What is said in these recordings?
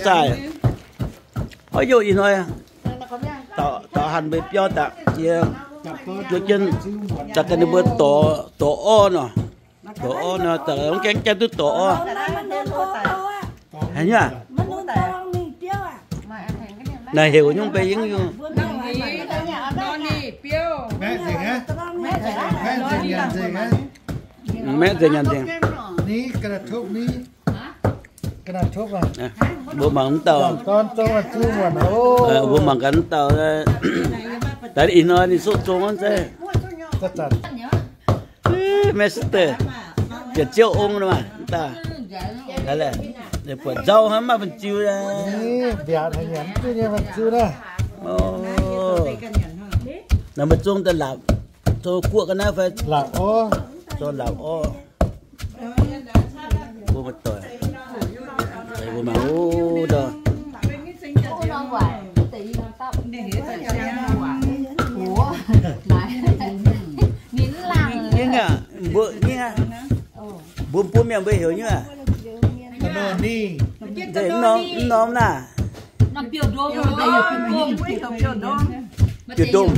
Zaih. Oix youh ih hnoi, taux hanc mbuo biauv daaih, yie zuov jienv daaih ganh ninh mbuo dorc, dorc orv nor. Dorc orv nor, daaih mv gaengh jangv duqv dorc orv. Haiz nyei aac? Naaiv heuc nyungc mbe yingv yungh. Maeqv nzengc nyanc nzengc. Mbuo mangc mv dauh. Mbuo mangc gaax mv dauh. Daaih ih hnoi ninh soqv zong aqv zeiz. Master, Janx-Ziouv ong maah, mv dauh. Buatc nzauh hnangv, maaih fun-ziu. Naaiv mbuo zong daaih laapc, zong guoqv ga'naaiv fai? Laapc orv. Zong laapc orv. Mbuo muoz-doic, mbuo mangc wuov ndau. Ninh aac, mbuo nyei aac, mbuo, mbuo mienh mbuo heuc nyei aac. Mv norm, mv norm naaiv. Biouv-ndomh.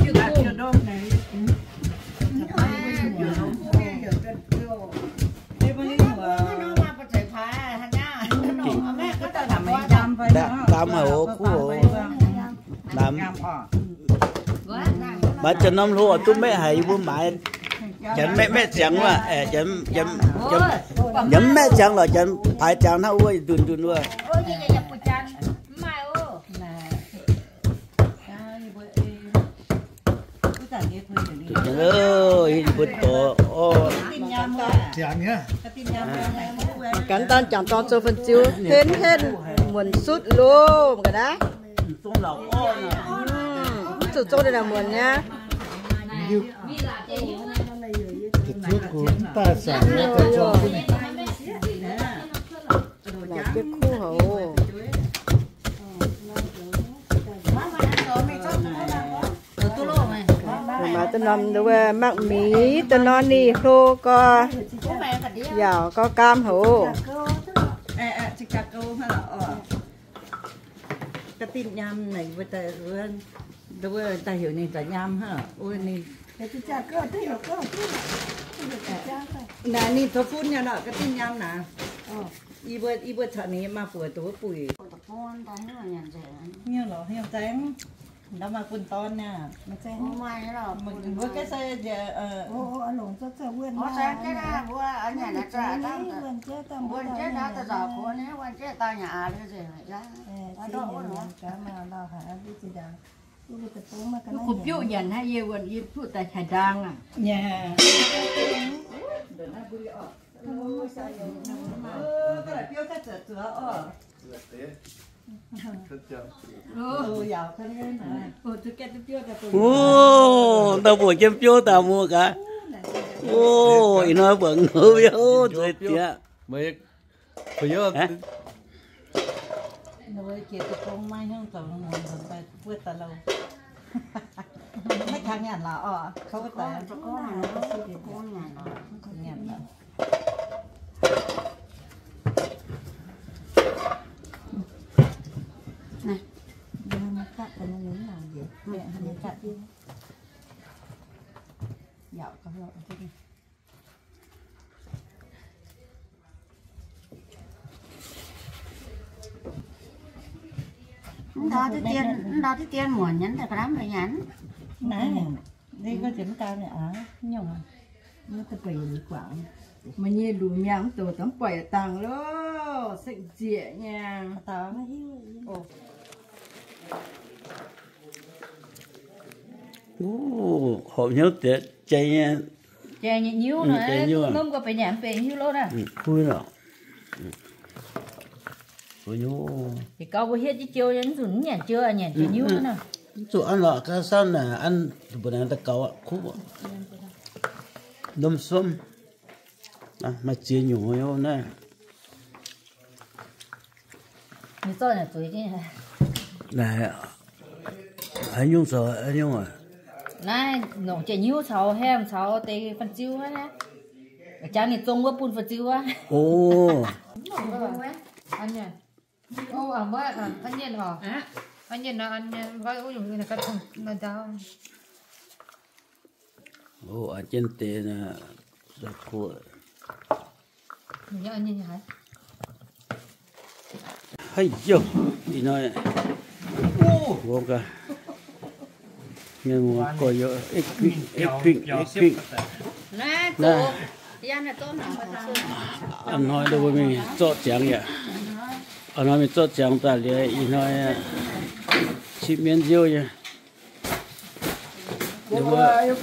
Ndaam haic oc, kuv oc. Ndaam. Maaih janx norm hlo oix duqv maeqv haic, yie mbuo maaiz. Janx maeqv, maeqv ziangx wuov, janx mv maeqv ziangx lorqc, janx paaix ziangx hnangv wuov, ndunh ndunh wuov. Mbuo dorc orv. Ganh daan jangx dorng zoux fun-ziu, henv henv muonc sutv loh ga'naaiv. Mv zuqc zong daaih muonc nyei. Naaic jienv kuv hoc. Maaih da'norm makv miz, da'norm ninh hlo gorx, yaauc gorx gaam hoc. Ga'dinh nyaam naaic, da'wuov daaih heuc ninh daaih nyaam hnangv. Naaic ninh tov fun nyei nor, ga'dinh nyaam naaic. Yie mbuo, yie mbuo caux ninh maaih buoc dongh wuov buic. Hnyouv lorqc hnyouv nzaeng. Ndau maaih bun dorn niaa. Mbuo ga'sie nziex, kuv biuv nyanc hnangv yie wuonh yie duqv daaih cai ndaang aqv. Ov, ndau mbuoqc jienv biouv daaih muoz gaax. Ov, ih hnoi mbuoqc ngouv biouv zueiz dieqc. Mv ndau deix dien muonc nyanc daaih ga'naaiv mbuo nyanc. Meih nyei luc miangh mv doqc mv buatc dangh loh, sekv nzieqc nyei. Horpc hnyouv diex jai nyei. Jai nyei nyiuv nor, nyiuv nor. Kuv nor. Deix gauh mbuo hietv jienv jiou nyei, mv zuqc mv nyanc jiou, nyanc jai nyiuv nor. Mv zuqc an lorqc, gauh samv naaic an mbuo naaic daaih gauh kuv. Ndom suomv. Maaih ziex nyungc naaiv. Naaiv, haaix nyungc caux haaix nyungc aac? Naaiv nongc jai nyiuv caux hemh caux deix fun-ziu aqv. Jangx ninh zong wuov bun fun-ziu aqv. Ov. Ov, a'hneiv nyienh oc. A'hneiv nyienh nor, an nyei nqoi uv nyungc nor, ga'cong nor ndaauv. Ov, a'hneiv jienv deix nor, kuv. Haiz youh, ih hnoi, wuov gaax, mienh muoz gorx-youz, eix kuingx, eix kuingx, eix kuingx. Naaiv, a'hnoi mbuo mingh zorqv ziangx yaac, a'hnoi mingh zorqv ziangx daaih liuz, ih hnoi cipv mienv nziouv nyei.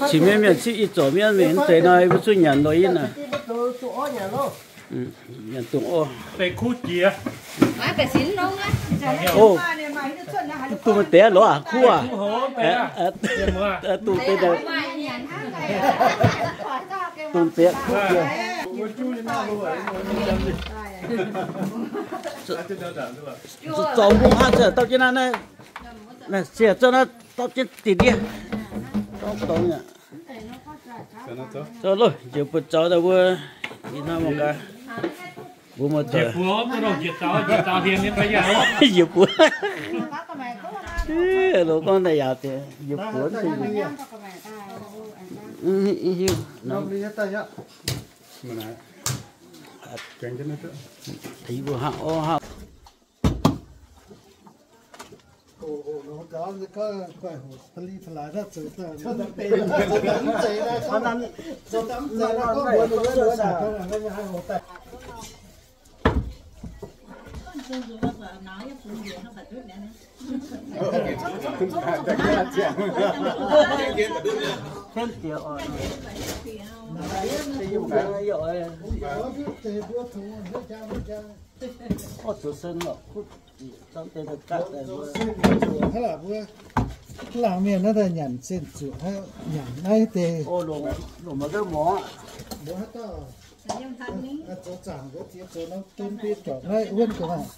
Cingx mienv mienh cipv ih zorc mienv mingh deix nor, mbuo zuqc nyanc lorz yinh aqv. Nyanc dongh orv. Ov, dongh maaih deix lorz aqv, kuv aac. Dongh deix, dongh deix kuv jiex. Zorc mbungv hnangv, se dauh jienv naaiv, naaiv se zorc naaiv dauh jienv dingc ndiev. Dongh dongh aqv. Zoux loh, njiec buoz zaux daaih mbuo, ih hnoi mangc gaax, mbuo muoz-doic. Njiec buoz. Loz gorngv daaih yaac deix, njiec buoz. Hiuv, mbuo hnangv orv hnangv. Orv zoux sen lorqc, kuv hnangv mbuo laangz mienh naaiv daaih nyanc zinh zuqc hnangv nyanc naaiv deix. Mbuo haaix dauh zoux zaangc nqox ziex zoux norm dun biei juangc naaiv wuonv gu'nguaaic.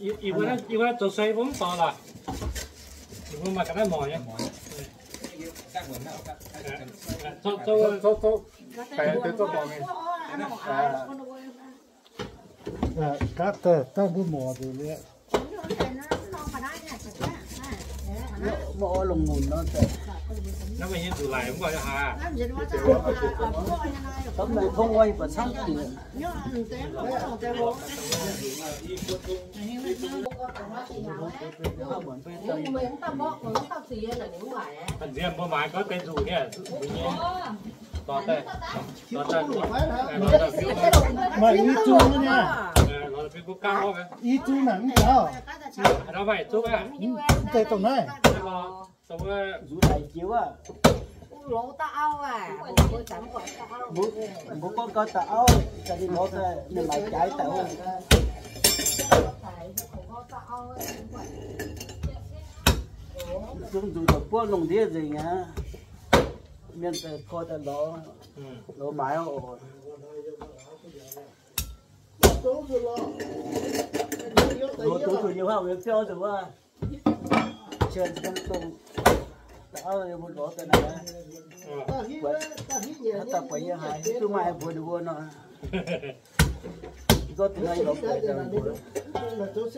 Ih, ih wuov naaiv zoux se mbuo mv dorh lorqc. Ih wuov maaih ga'naaiv morc nyei. Gaax daaih, daaih mbuo morc nzengc liuz. Mv orv lungh munc nor daaih. Tongv meih tong wuov baac camv diex. Nziex mbuo maaiz gorngv deix nzuqc niaa, maaih i zung nyei. I zung naaic mv jauv. Mv zeiz dongh naaiv. Nzuqc laic jiex wuov. Mbuo gorngv gau dauh auv, za'gengh lorz daaih mienh maaiz jaaix daaih oc. Zungv nzuqc daaih buov lungh ndiev nzengc aqv. Mienh daaih koi daaih lorz, lorz maaiz oc. Lorz duqv zuqc yiem haav, yiem biauv zuqc wuov. Cien dongh dauh auv mbuo lorz daaih naaic, haaix dauh buatc yie haiz duqv maaih mbuox ninh mbuo nor. Gorngv deix nor yie lorz buatc daaih mbuox. Duqv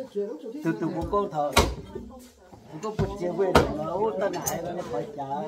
duqv mbuo gorngv taux, mbuo gorngv bun ziex wuov nor, wuov daaih naaic nor, ninh kuaix jaax.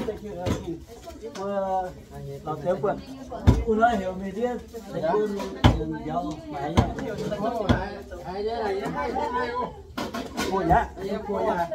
Mbuo laauc deix buatc, mbuo naaiv heuc mingh ndiev, mbuo mingh njaaux haaix nyungc. Mbuo yaac, mbuo yaac.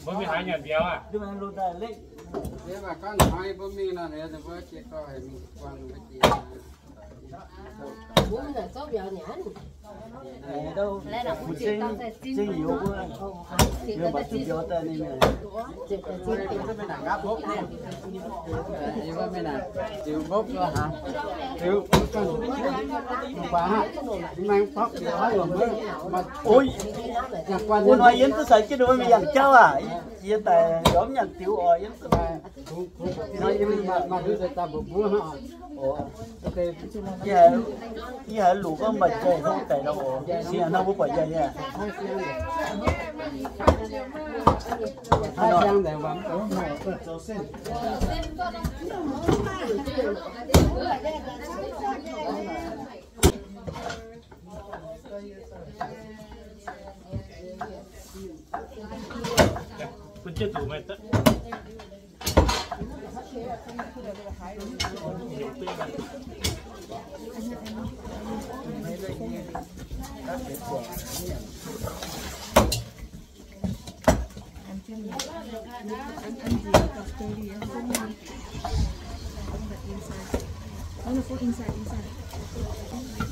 Mbuo mingh haaix nyanc mbiauz aqv? Oi, wuov hnoi yie mv duqv sai jienv ninh mbuo mingh yangh jauv aac. Yie daaih yaac mv nyanc diuh oc, yie mv duqv. Yie haiz luqc gorngv maaih jai hlo daic nor oc. Siang hnangv mbuo buatc yie nyei.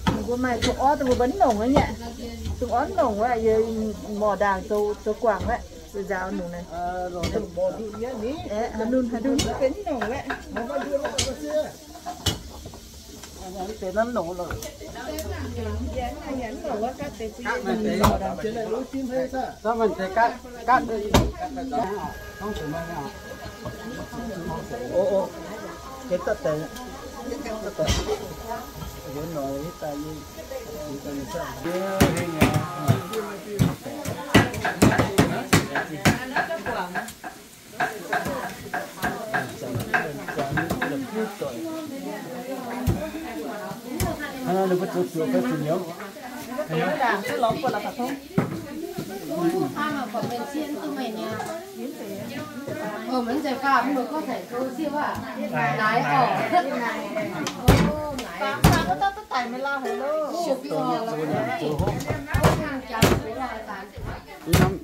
Ninh mbuo maaih zoux orv dongh mbuo mv nongc wuov nyei. Dongh orv mv nongc wuov, yie morc ndaangc zoux guangc wuov, zoux nzaaux nongc naaic. Aeqv, haaix nunc haaix nunc benx mv nongc wuov.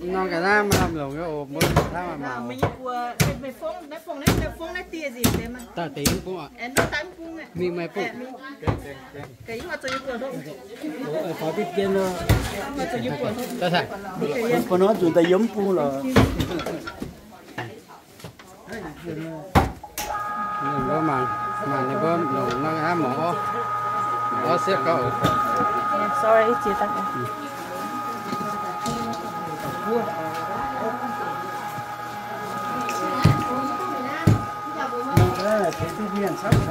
Norm ga'naaiv maaih lamh longc nyei oc, mbuo hnangv maaih mangc. Dauh deix mv bung aqv. Mingh maaih bung. Bun nor zuqc daaih yiem mv bung lorqc. Ninh mbuo mangc, mangc ninh mbuo longc norm ga'naaiv mangc orv, mangc orv siepv gauh oc.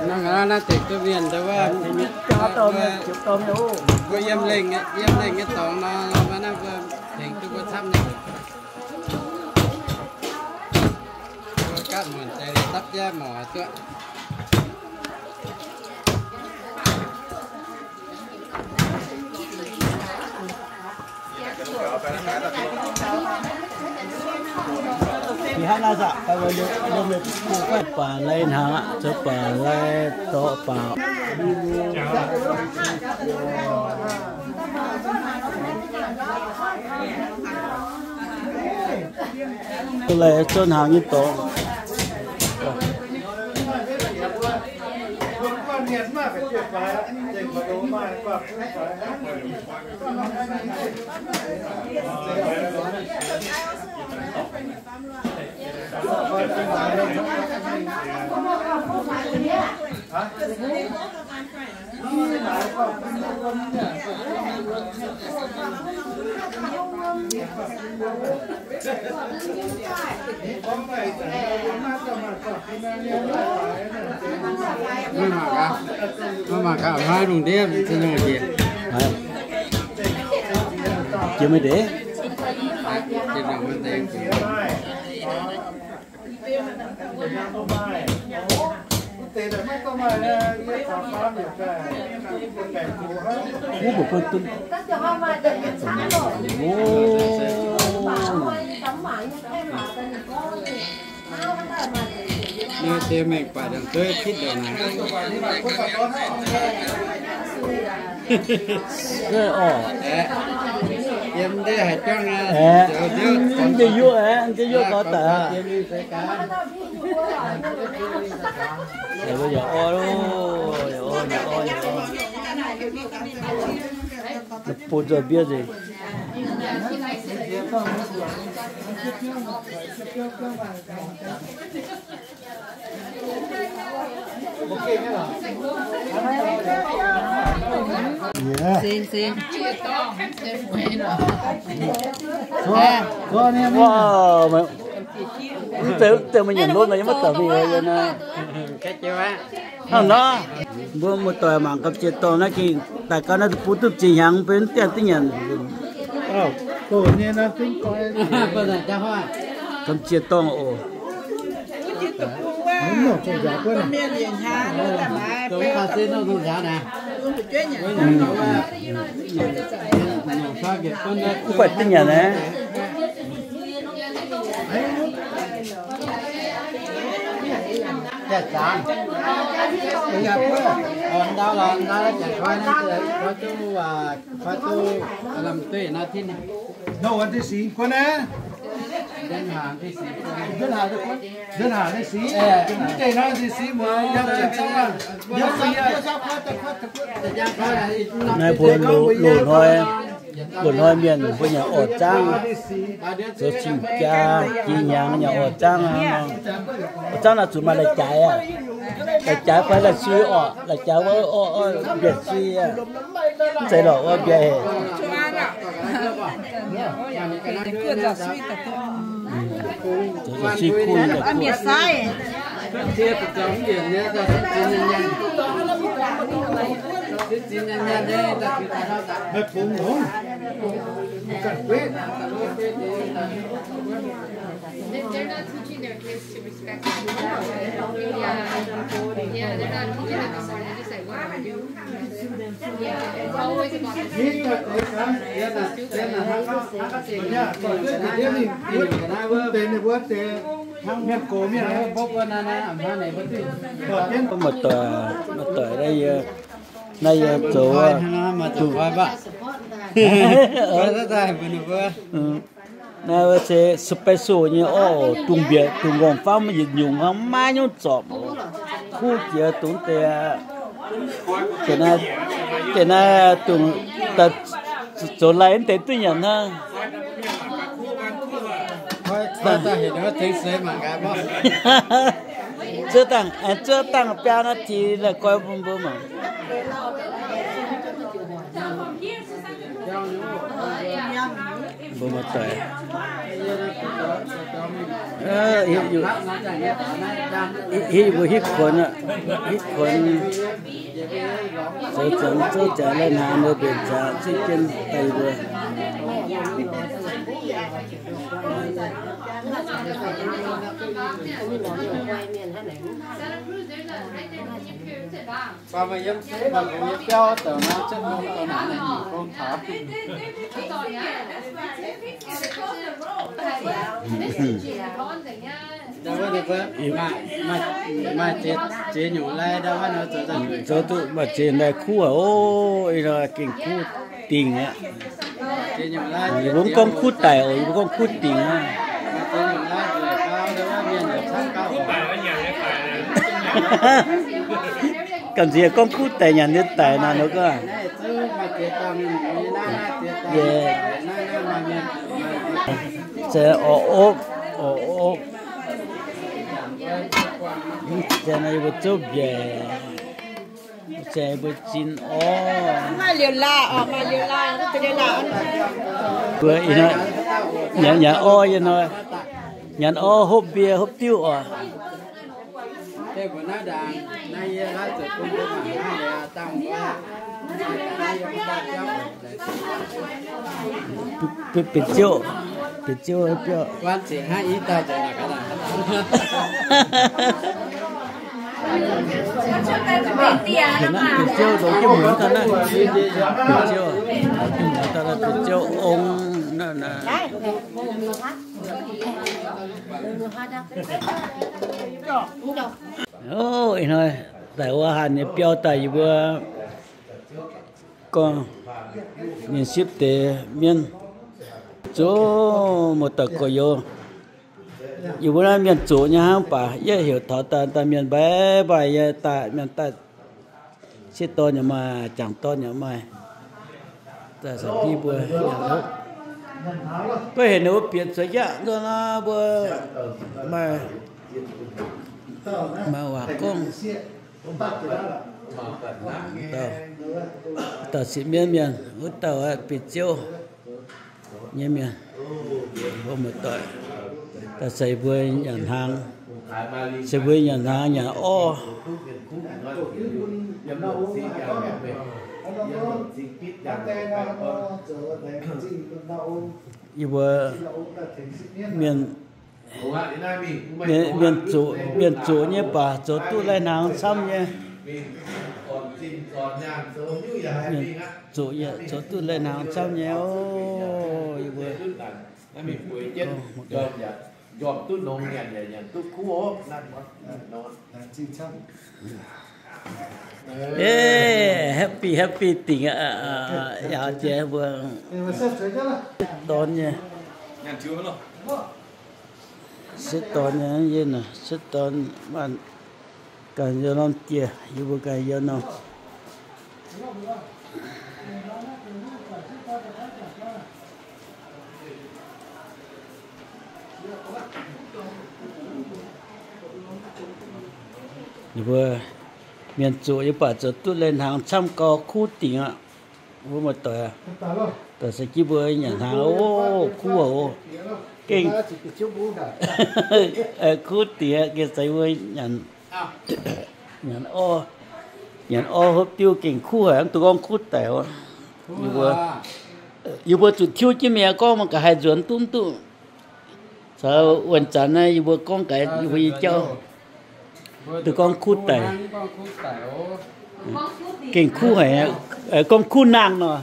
Norm ga'naaiv naaiv deix duqv mienh deix wuov, mbuo yiem lengh, yiem lengh nyei dorngx nor, mbuo naaiv mbuo tengx duqv mbuo camv nyei. Mbuo gaatv muonc deix dapv jaav mouc duqv. Baac lai hnaangx aqv, zoux baac lai dorh baac. Lai zorqv hnaangx nyei dorngx. Mv mangc gaax, mv mangc gaax, hnoi lungh ndiev za'gengh jiex, jiex maiv deix. Naaiv se mengh baeqc dangh dueiv kitv ndongc naaic. Aeqv, yiem ndeic haaix jangv aqv. Aeqv, ndeic yuoqv aeqv, ndeic yuoqv gaux daic aqv. Yaac orv, yaac orv, yaac orv. Bun nzoih mbiouv nzengc. Mv zeiz, mv zeiz meih nyanc lov nor yie maiv daaih mingh yie naaiv. Hnangv nor, mbuo muoz-doic mangc gamh nziex dorngh naaiv gengh daaih gau naaiv deic-bung duqv ziex hnyangx mv benx diangh duqv nyanc. Gamh nziex dorngh oc. Mv baac duqv nyanc naaiv. Nô, วันที่สี่ คนนะ เดือนห้า เดือนห้า เดือนห้า เดือนสี่ เดือนห้า เดือนสี่ หมด เดี๋ยว เดี๋ยว เดี๋ยว เดี๋ยว Naaiv mbuo loz-hnoi, loz-hnoi mienh mbuo nyanc orqc zaangv, zoux cing-jaa, jiex hnyangx nyanc orqc zaangv. Orqc zaangv naaiv zuqc maaih lai-jaaix aqv. Lai-jaaix fai lai-sui orqc, lai-jaaix wuov orqc, orqc mbienc sui aqv. Mv zeiz lorqc, wuov mbienc hec. Zoux sui kuv. They're not teaching their kids to respect each other. Yeah. Yeah, they're not teaching them anymore. They're just like, "What are you?" Yeah, it's always about the same. Mbuo muoz-doic, muoz-doic naaiv yie, naaiv yie zoux, naaiv se special nyei orv, dungz mbiec, dungz nqorngv-famv yietc nyungc hnangv, maiv nyungc zorpc. Kuv jiex dungz deix, deix naaiv dungz zoux lai deix duqv nyanc hnangv. Zuov dangh, zuov dangh biaa naaiv ti la'goi bun mbuo mangc. Mbuo muoz-doic, hitv mbuo hitv kuonx, hitv kuonx, zoux zangx zouv jaax lai hnaangx mbuo mbenc zaax zieqv jienv daaih mbuo. Zoux duqv maaih ziex lai kuv aqv. O, ih hnoi gengh kuv dingc aqv. Yie mbuo mv gorngv kuv daic oc, yie mbuo gorngv kuv dingc aqv. Gamh nziex gorngv kuv daic nyanc nyei daic naaic nor gorngv. Zeix orv opv, orv opv. Zeix naaiv yie mbuo zouv mbiaec. Zeix mbuo zinh orv. Mbuo nyanc orv, nyanc orv hopv mbie hopv diuv oc. Benx ziouv. Bieqc ziouv biauv. Bieqc ziouv zoux jienv muonz daaih naaiv. Bieqc ziouv, bieqc ziouv ong naaiv naaiv. Ov, ih hnoi daaih wuov hanc nyei biauv daaih yie mbuo gorngv mienh sipv deix mienv zoux muoz-doic gorx-youz. Yie mbuo naaiv mienh zoqc nyei hnangv baac yietv heuc taux daaih, daaih mienh mbaix mbaih nyei daaih, mienh daaih sieqv dorn yaac maaih, jangc dorn yaac maaih. Daaih sai jienv mbuo, mbuo heuc ninh mbuo bieqc zuqc yaac nzunc nor mbuo maaih, maaih waac gorngv. Dauh sipv mienv mienh, wuov dauh bieqc ziouv nyei mienh, mbuo muoz-doic, daaih se mbuo nyanc hnaangx, se mbuo nyanc hnaangx nyanc orv. Yie mbuo mienh, mienh, mienh zoqc, mienh zoqc nyei baac zoux duqv lai-hnaangx camv nyei. Mienh zoqc nyei, zoux duqv lai-hnaangx camv nyei oc. Yie mbuo Ov, happy, happy dingc aqv. Yaac jiex mbuo dorn nyei, sieqv dorn nyei, yie naaic sieqv dorn maanh ganh yiem norm jiex, yie mbuo ganh yiem norm. Ninh mbuo mienh zoqc yie baac zoux duqv lai-hnaangx camv gau, kuv dingc aqv. Mbuo muoz-doic, doic se jienv mbuo nyanc hnaangx, ov, kuv oc. Gengh kuv dingc aqv, gengh se mbuo nyanc, nyanc orv, nyanc orv hopv diuv gengh kuv haic, mv duqv gorngv kuv daic oc. Yie mbuo, yie mbuo zuqc tiuv jienv mingh gorngv mangc gaax haih nzuonx duqv mv duqv. Caux wuonh zanc naaiv yie mbuo gorngv gaax yie mbuo nyei jauv, duqv gorngv kuv daic. Gengh kuv haic, gorngv kuv nangh nor.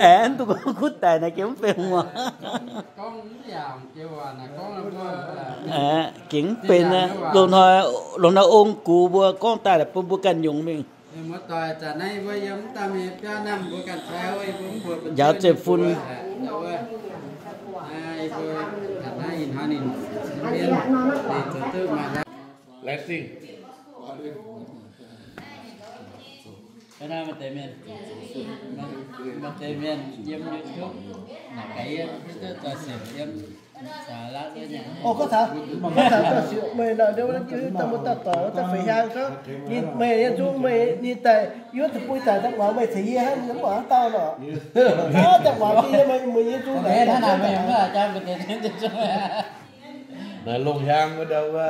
Aeqv, mv duqv gorngv kuv daic naaic gengh mv benx muoz. Aeqv, gengh mv benx, loz-hnoi, loz-hnoi ong-gux mbuo gorngv daaih bun mbuo ganh nyungc mingh. Njaaux zeiv-fun. Maaih deix mienh yiem YouTube, naaic gaax yie duqv doic sienx yiem. Ov, gorngv taux, gorngv taux doic sienx meih naaic, dangh mbuo dauh doic wuov dauh feix hiaang gorngv, ninh meih nyei nzung meih ninh daaih yiem zuqc bui daaih daaih muangx meih ceix yie hnangv, mv muangx haaix dauh nor. Ov, daaih muangx yie, meih nyei nzung daaih. Naaic longh hiaang wuov dauh wuov,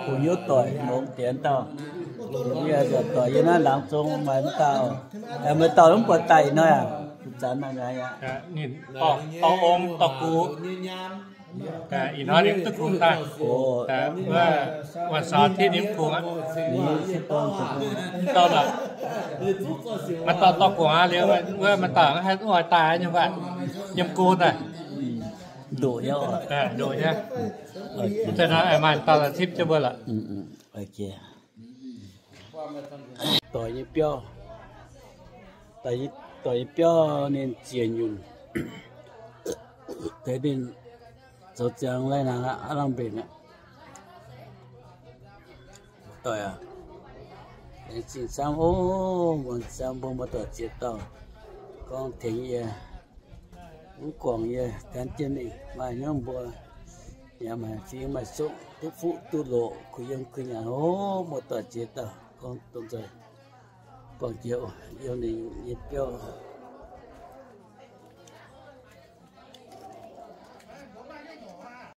kuv hiuv doic longx deix dauh. Yie doic yie naaiv laangz zong maaih dauh, maaih dauh mv buatc daaih ih hnoi aqv. Ninh dorh ong dorh gux. Ih hnoi ninh mv duqv kungx daaih. Wuov, wuov hnoi tiv ninh mv kungx aqv. Mv dorh lorqc. Maaih dauh dorh guangc aqv liuz, wuov maaih dauh haih oix daaih nyei, yiem go daaih. Ndoqc nyei. Ndoqc nyei. Da'naaiv maaih dauh cipv jienv mbuo lorqc. Doic nyei biauv, doic nyei biauv ninh ziec nyunc, deix ninh zoux ziangx lai-hnaangx aqv, aav lamh mbenc aqv. Doic aac, laengz zingh camv ov, muonz ziangx mbuo muoz-doic ziex dauh gorngv tengx yie, mv guangc yie, gan jienv mingh maaih hnyouv mbuo yaac maaih fingx maaih soqv duqv fuqv duqv loqc, kuh yiem kuh nyanc ov, muoz-doic ziex dauh gorngv dongh nzoih buangh jiex yiem ninh nyei biauv.